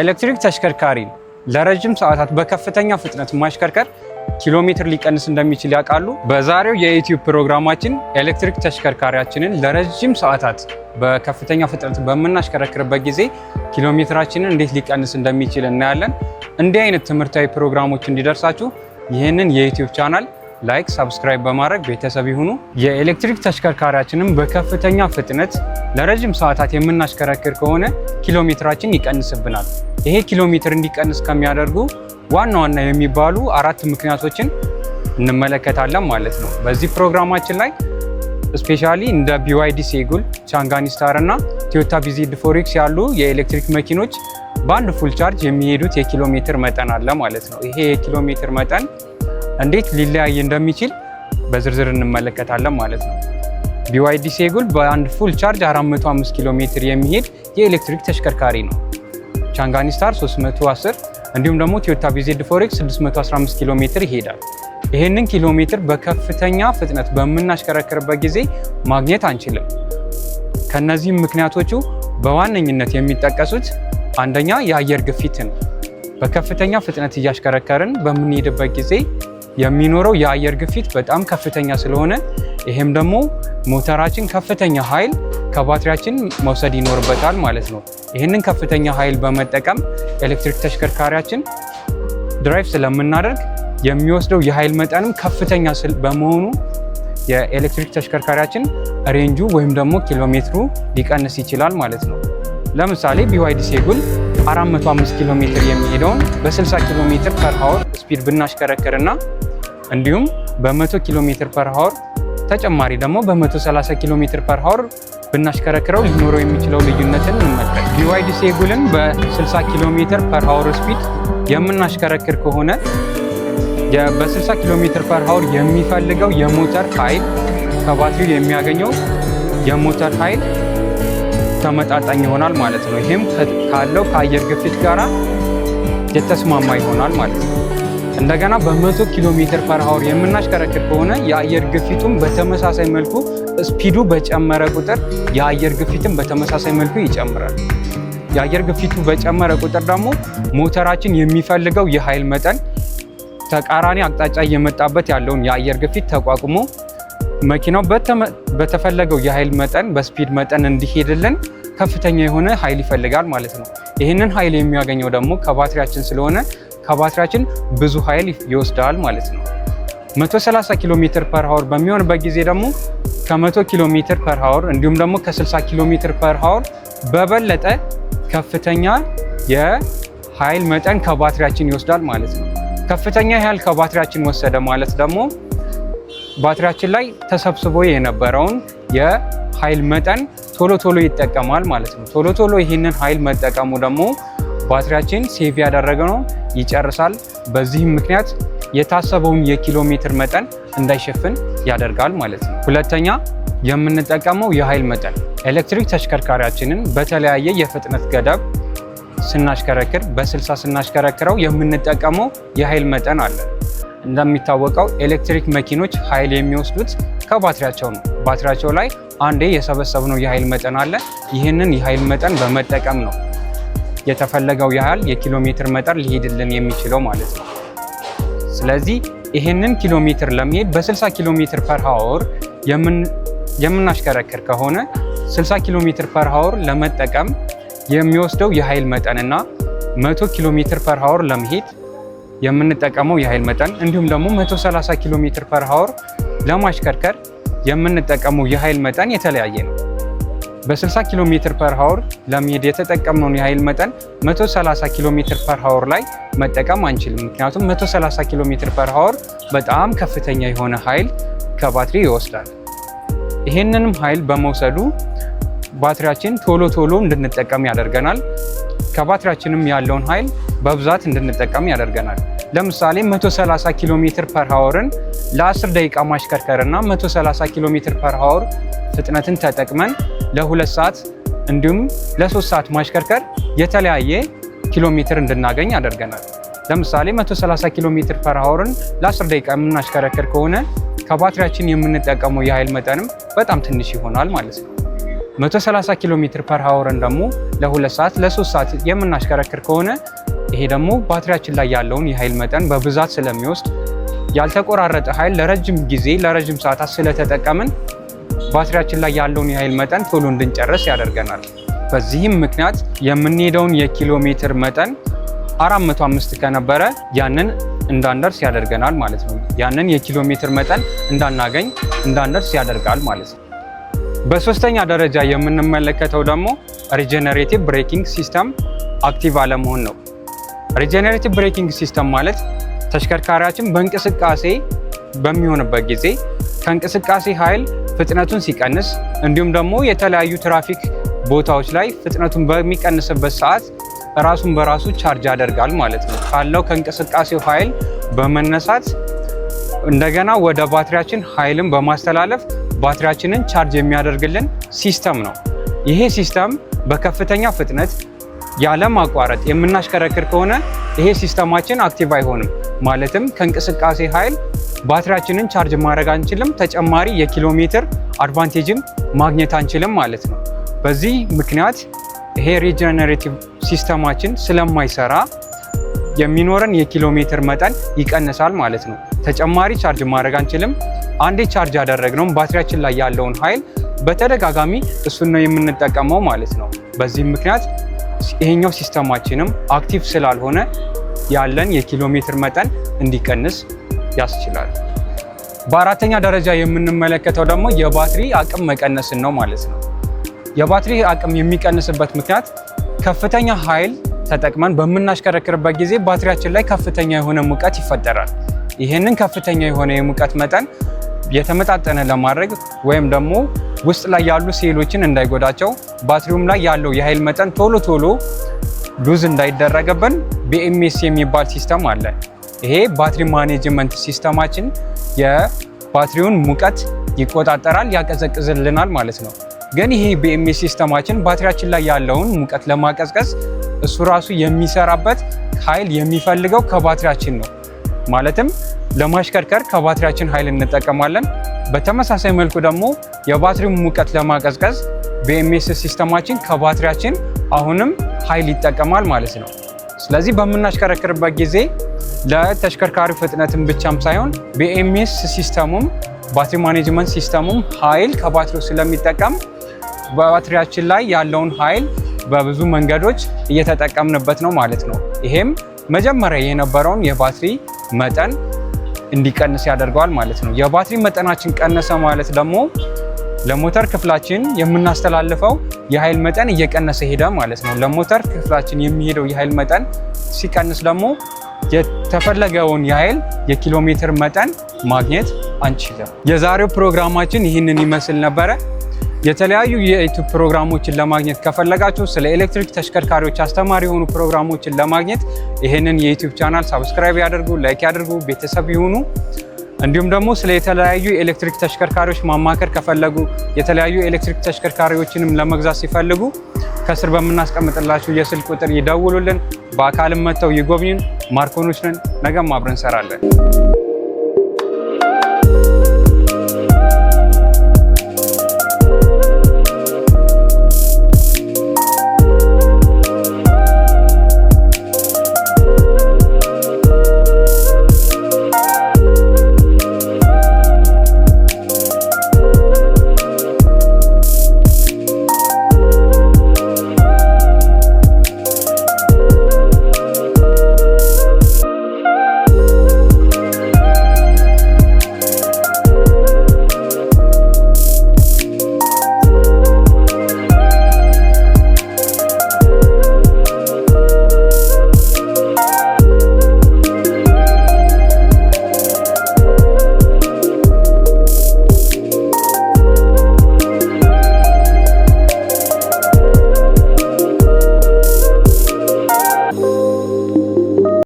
ኤሌክትሪክ ተሽከርካሪን ለረጅም ሰዓታት በከፍተኛ ፍጥነት ማሽከርከር ኪሎ ሜትር ሊቀንስ እንደሚችል ያውቃሉ? በዛሬው የዩቲዩብ ፕሮግራማችን ኤሌክትሪክ ተሽከርካሪያችንን ለረጅም ሰዓታት በከፍተኛ ፍጥነት በምናሽከረክርበት ጊዜ ኪሎ ሜትራችንን እንዴት ሊቀንስ እንደሚችል እናያለን። እንዲህ አይነት ትምህርታዊ ፕሮግራሞች እንዲደርሳችሁ ይህንን የዩቲዩብ ቻናል like፣ subscribe በማድረግ ቤተሰብ ይሁኑ። የኤሌክትሪክ ተሽከርካሪያችንን በከፍተኛ ፍጥነት ለረጅም ሰዓታት የምናሽከረክር ከሆነ ኪሎ ሜትራችን ይቀንስብናል። ይሄ ኪሎ ሜትር እንዲቀንስ ከሚያደርጉ ዋና ዋና የሚባሉ አራት ምክንያቶችን እንመለከታለን ማለት ነው። በዚህ ፕሮግራማችን ላይ specially እንደ BYD Seagull፣ Changan Star እና Toyota bZ4X ያሉ የኤሌክትሪክ መኪኖች በአንድ full charge የሚሄዱት የኪሎ ሜትር መጠን አለ ማለት ነው። ይሄ የኪሎ ሜትር መጠን እንዴት ሊለያይ እንደሚችል በዝርዝር እንመለከታለን ማለት ነው። BYD Seagull በአንድ full charge 405 ኪሎ ሜትር የሚሄድ የኤሌክትሪክ ተሽከርካሪ ነው። Changan Star 310 እንዲሁም ደግሞ Toyota bZ4X 615 ኪሎ ሜትር ይሄዳል። ይህንን ኪሎ ሜትር በከፍተኛ ፍጥነት በምናሽከረክርበት ጊዜ ማግኘት አንችልም። ከነዚህም ምክንያቶቹ በዋነኝነት የሚጠቀሱት አንደኛ የአየር ግፊት ነው። በከፍተኛ ፍጥነት እያሽከረከርን በምንሄድበት ጊዜ የሚኖረው የአየር ግፊት በጣም ከፍተኛ ስለሆነ ይሄም ደግሞ ሞተራችን ከፍተኛ ኃይል ከባትሪያችን መውሰድ ይኖርበታል ማለት ነው። ይህንን ከፍተኛ ኃይል በመጠቀም ኤሌክትሪክ ተሽከርካሪያችን drive ስለምናደርግ የሚወስደው የኃይል መጠንም ከፍተኛ በመሆኑ የኤሌክትሪክ ተሽከርካሪያችን range ኡ ወይም ደግሞ ኪሎ ሜትሩ ሊቀንስ ይችላል ማለት ነው። ለምሳሌ BYD Seagull 405 ኪሎ ሜትር የሚሄደውን በ60 ኪሎ ሜትር per hour speed ብናሽከረክርና እንዲሁም በ100 ኪሎ ሜትር per hour ተጨማሪ ደግሞ በ130 ኪሎ ሜትር per hour ብናሽከረክረው ሊኖረው የሚችለው ልዩነትን እንመልከት። BYD Seagull ን በ60 ኪሎ ሜትር per hour speed የምናሽከረክር ከሆነ በ60 ኪሎ ሜትር per hour የሚፈልገው የሞተር ኃይል፣ ከባትሪው የሚያገኘው የሞተር ኃይል ተመጣጣኝ ይሆናል ማለት ነው። ይህም ካለው ከአየር ግፊት ጋራ የተስማማ ይሆናል ማለት ነው። እንደገና በ100 ኪሎ ሜትር per hour የምናሽከረክር ከሆነ የአየር ግፊቱም በተመሳሳይ መልኩ speed ኡ በጨመረ ቁጥር የአየር ግፊትም በተመሳሳይ መልኩ ይጨምራል። የአየር ግፊቱ በጨመረ ቁጥር ደግሞ ሞተራችን የሚፈልገው የኃይል መጠን ተቃራኒ አቅጣጫ እየመጣበት ያለውን የአየር ግፊት ተቋቁሞ መኪናው በተፈለገው የኃይል መጠን በ speed መጠን እንዲሄድልን ከፍተኛ የሆነ ኃይል ይፈልጋል ማለት ነው። ይህንን ኃይል የሚያገኘው ደግሞ ከባትሪያችን ስለሆነ ከባትሪያችን ብዙ ኃይል ይወስዳል ማለት ነው። 130 ኪሎ ሜትር per hour በሚሆንበት ጊዜ ደግሞ ከ100 ኪሎ ሜትር per hour እንዲሁም ደግሞ ከ60 ኪሎ ሜትር per hour በበለጠ ከፍተኛ የኃይል መጠን ከባትሪያችን ይወስዳል ማለት ነው። ከፍተኛ ኃይል ከባትሪያችን ወሰደ ማለት ደግሞ ባትሪያችን ላይ ተሰብስቦ የነበረውን የኃይል መጠን ቶሎ ቶሎ ይጠቀማል ማለት ነው። ቶሎ ቶሎ ይህንን ኃይል መጠቀሙ ደግሞ ባትሪያችን save ያደረገውን ይጨርሳል። በዚህም ምክንያት የታሰበውን የኪሎ ሜትር መጠን እንዳይሸፍን ያደርጋል ማለት ነው። ሁለተኛ የምንጠቀመው የኃይል መጠን፣ ኤሌክትሪክ ተሽከርካሪያችንን በተለያየ የፍጥነት ገደብ ስናሽከረክር፣ በ60 ስናሽከረክረው የምንጠቀመው የኃይል መጠን አለ። እንደሚታወቀው ኤሌክትሪክ መኪኖች ኃይል የሚወስዱት ከባትሪያቸው ነው። ባትሪያቸው ላይ አንዴ የሰበሰብነው የኃይል መጠን አለ። ይህንን የኃይል መጠን በመጠቀም ነው የተፈለገው ያህል የኪሎ ሜትር መጠን ሊሄድልን የሚችለው ማለት ነው። ስለዚህ ይህንን ኪሎ ሜትር ለመሄድ በ60 ኪሎ ሜትር per hour የምናሽከረክር ከሆነ 60 ኪሎ ሜትር per hour ለመጠቀም የሚወስደው የኃይል መጠንና 100 ኪሎ ሜትር per hour ለመሄድ የምንጠቀመው የኃይል መጠን እንዲሁም ደግሞ 130 ኪሎ ሜትር per hour ለማሽከርከር የምንጠቀመው የኃይል መጠን የተለያየ ነው። በ60 ኪሎ ሜትር per hour ለመሄድ የተጠቀምነውን የኃይል መጠን 130 ኪሎ ሜትር per hour ላይ መጠቀም አንችልም። ምክንያቱም 130 ኪሎ ሜትር per hour በጣም ከፍተኛ የሆነ ኃይል ከባትሪ ይወስዳል። ይህንንም ኃይል በመውሰዱ ባትሪያችን ቶሎ ቶሎ እንድንጠቀም ያደርገናል። ከባትሪያችንም ያለውን ኃይል በብዛት እንድንጠቀም ያደርገናል። ለምሳሌ 130 ኪሎ ሜትር per hour ን ለ10 ደቂቃ ማሽከርከር እና 130 ኪሎ ሜትር per hour ፍጥነትን ተጠቅመን ለ2 ሰዓት እንዲሁም ለ3 ሰዓት ማሽከርከር የተለያየ ኪሎ ሜትር እንድናገኝ ያደርገናል። ለምሳሌ 130 ኪሎ ሜትር per hour ን ለ10 ደቂቃ የምናሽከረክር ከሆነ ከባትሪያችን የምንጠቀመው የኃይል መጠንም በጣም ትንሽ ይሆናል ማለት ነው። 130 ኪሎ ሜትር per hour ን ደግሞ ለ2 ሰዓት፣ ለ3 ሰዓት የምናሽከረክር ከሆነ ይሄ ደግሞ ባትሪያችን ላይ ያለውን የኃይል መጠን በብዛት ስለሚወስድ፣ ያልተቆራረጠ ኃይል ለረጅም ጊዜ፣ ለረጅም ሰዓታት ስለተጠቀምን ባትሪያችን ላይ ያለውን የኃይል መጠን ቶሎ እንድንጨርስ ያደርገናል። በዚህም ምክንያት የምንሄደውን የኪሎ ሜትር መጠን 405 ከነበረ ያንን እንዳንደርስ ያደርገናል ማለት ነው። ያንን የኪሎ ሜትር መጠን እንዳናገኝ፣ እንዳንደርስ ያደርጋል ማለት ነው። በሶስተኛ ደረጃ የምንመለከተው ደግሞ regenerative braking system active አለመሆን ነው። Regenerative braking system ማለት ተሽከርካሪያችን በእንቅስቃሴ በሚሆንበት ጊዜ ከእንቅስቃሴ ኃይል ፍጥነቱን ሲቀንስ፣ እንዲሁም ደግሞ የተለያዩ ትራፊክ ቦታዎች ላይ ፍጥነቱን በሚቀንስበት ሰዓት ራሱን በራሱ charge ያደርጋል ማለት ነው። ካለው ከእንቅስቃሴው ኃይል በመነሳት እንደገና ወደ ባትሪያችን ኃይልን በማስተላለፍ ባትሪያችንን charge የሚያደርግልን system ነው። ይሄ system በከፍተኛ ፍጥነት ያለማቋረጥ የምናሽከረክር ከሆነ ይሄ system ኣችን active አይሆንም። ማለትም ከእንቅስቃሴ ኃይል ባትሪያችንን charge ማድረግ አንችልም። ተጨማሪ የኪሎ ሜትር advantage ም ማግኘት አንችልም ማለት ነው። በዚህ ምክንያት ይሄ regenerative system ኣችን ስለማይሰራ የሚኖረን የኪሎ ሜትር መጠን ይቀንሳል ማለት ነው። ተጨማሪ charge ማድረግ አንችልም። አንዴ charge ያደረግነውን ባትሪያችን ላይ ያለውን ኃይል በተደጋጋሚ እሱን ነው የምንጠቀመው ማለት ነው። በዚህም ምክንያት ይሄኛው system ኣችንም active ስላልሆነ ያለን የኪሎ ሜትር መጠን እንዲቀንስ ያስችላል። በአራተኛ ደረጃ የምንመለከተው ደግሞ የባትሪ አቅም መቀነስን ነው ማለት ነው። የባትሪ አቅም የሚቀንስበት ምክንያት ከፍተኛ ኃይል ተጠቅመን በምናሽከረክርበት ጊዜ ባትሪያችን ላይ ከፍተኛ የሆነ ሙቀት ይፈጠራል። ይህንን ከፍተኛ የሆነ የሙቀት መጠን የተመጣጠነ ለማድረግ ወይም ደግሞ ውስጥ ላይ ያሉ ሴሎችን እንዳይጎዳቸው፣ ባትሪውም ላይ ያለው የኃይል መጠን ቶሎ ቶሎ lose እንዳይደረግብን BMS የሚባል system አለ። ይሄ battery management system ኣችን የባትሪውን ሙቀት ይቆጣጠራል፣ ያቀዘቅዝልናል ማለት ነው። ግን ይሄ BMS system ኣችን ባትሪያችን ላይ ያለውን ሙቀት ለማቀዝቀዝ እሱ ራሱ የሚሰራበት ኃይል የሚፈልገው ከባትሪያችን ነው። ማለትም ለማሽከርከር ከባትሪያችን ኃይል እንጠቀማለን። በተመሳሳይ መልኩ ደግሞ የባትሪውን ሙቀት ለማቀዝቀዝ BMS system ኣችን ከባትሪያችን አሁንም ኃይል ይጠቀማል ማለት ነው። ስለዚህ በምናሽከረክርበት ጊዜ ለተሽከርካሪው ፍጥነትን ብቻም ሳይሆን BMS system ኡም፣ battery management system ኡም ኃይል ከባትሪው ስለሚጠቀም በባትሪያችን ላይ ያለውን ኃይል በብዙ መንገዶች እየተጠቀምንበት ነው ማለት ነው። ይሄም መጀመሪያ የነበረውን የባትሪ መጠን እንዲቀንስ ያደርገዋል ማለት ነው። የባትሪ መጠናችን ቀነሰ ማለት ደግሞ ለሞተር ክፍላችን የምናስተላልፈው የኃይል መጠን እየቀነሰ ሄደ ማለት ነው። ለሞተር ክፍላችን የሚሄደው የኃይል መጠን ሲቀንስ ደግሞ የተፈለገውን ያህል የኪሎ ሜትር መጠን ማግኘት አንችልም። የዛሬው ፕሮግራማችን ይህንን ይመስል ነበረ። የተለያዩ የ YouTube ፕሮግራሞችን ለማግኘት ከፈለጋችሁ፣ ስለ ኤሌክትሪክ ተሽከርካሪዎች አስተማሪ የሆኑ ፕሮግራሞችን ለማግኘት ይህንን የ YouTube channel subscribe ያድርጉ፣ like ያድርጉ፣ ቤተሰብ ይሁኑ። እንዲሁም ደግሞ ስለ የተለያዩ የኤሌክትሪክ ተሽከርካሪዎች ማማከር ከፈለጉ፣ የተለያዩ ኤሌክትሪክ ተሽከርካሪዎችንም ለመግዛት ሲፈልጉ ከስር በምናስቀምጥላችሁ የስልክ ቁጥር ይደውሉልን። በአካልም መጥተው ይጎብኙን። ማርኮኖች ነን። ነገም አብረን እንሰራለን።